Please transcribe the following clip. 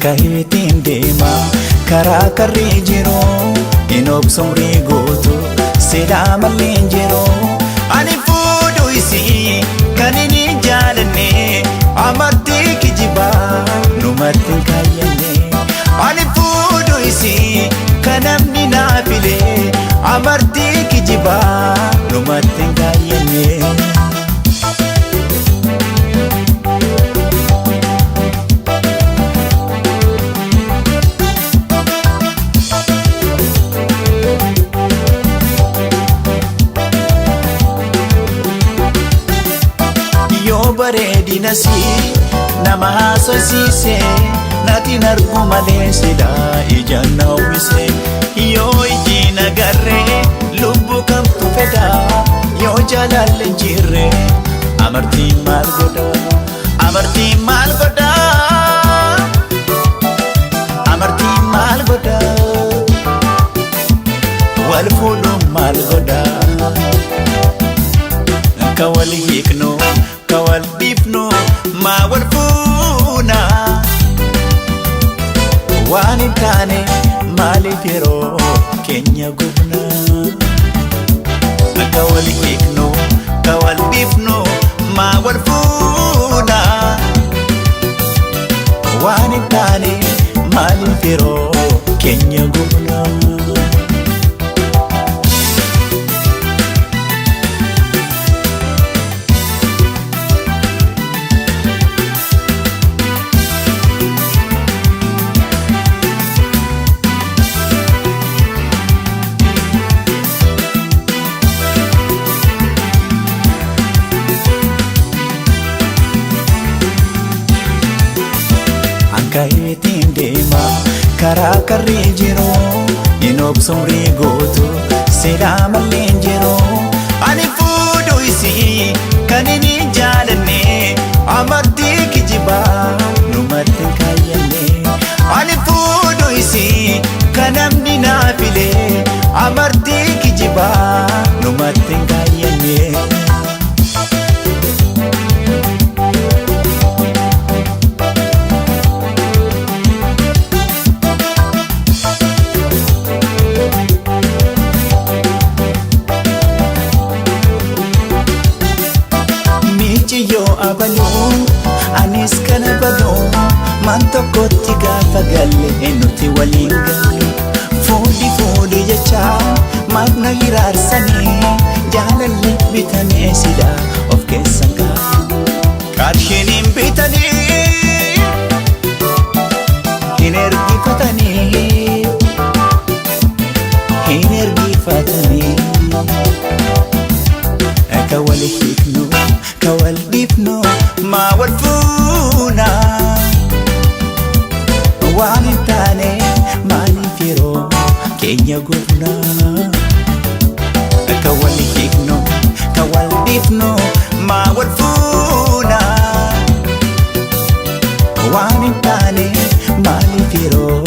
Ankaheetiin deema karaa karri jiru hin obsumrii gootu silaa mallee hin jiru. Ani fuudhu isii kan inni jaalanne amartii kijibaa numatti hin kaayyanne. Ani fuudhu isii kan namni naa file amartii kijibaa numatti hin kaayyanne. Yoo bareedina si nama haasofsiise naatiin argu malee silaa ijaan na uwwise. Yoo iji nagarree lubbuu kamtu fedha yoo jaalalli hin jirre amartiin maal godha? Amartiin maal godha? Amartiin maal godha? Wal fuudhuun maal godha? Ka wal hiiknu ka wal dhiifnu maa wal fuuna? Waan hin taane maaliif yeroo keenya gubna? Ka wal hiiknu ka wal dhiifnu maa wal fuuna? Waan hin taane maaliif yeroo keenya gubna? Ankaheetiin deema karaa karri jiru hin obsumrii gootu silaa mallee hin jiru. Ani fuudhu isii kan inni jaalanne amartii kijibaa numatti hin kaayyanne. Ani fuudhu isii kan namni naa file amartii kijibaa numatti hin kaayyanne. Miicciyoo abaluu anis kana baluu maan tokkotti gaafa galle nuti waliin gallu. Fuudhi fuudhi jecha maaf na hiraarsanii jaalalli bitamee silaa of keessan kaa'u. Qarshiin hin bitanii hin ergifatanii hin ergifatanii. Ka wal hiiknu ka wal dhiifnu maa wal fuuna? Waan hin taane maaliif yeroo keenya gubna? Ka wal hiiknu ka wal dhiifnu maa wal fuuna? Waan hin taane maaliif yeroo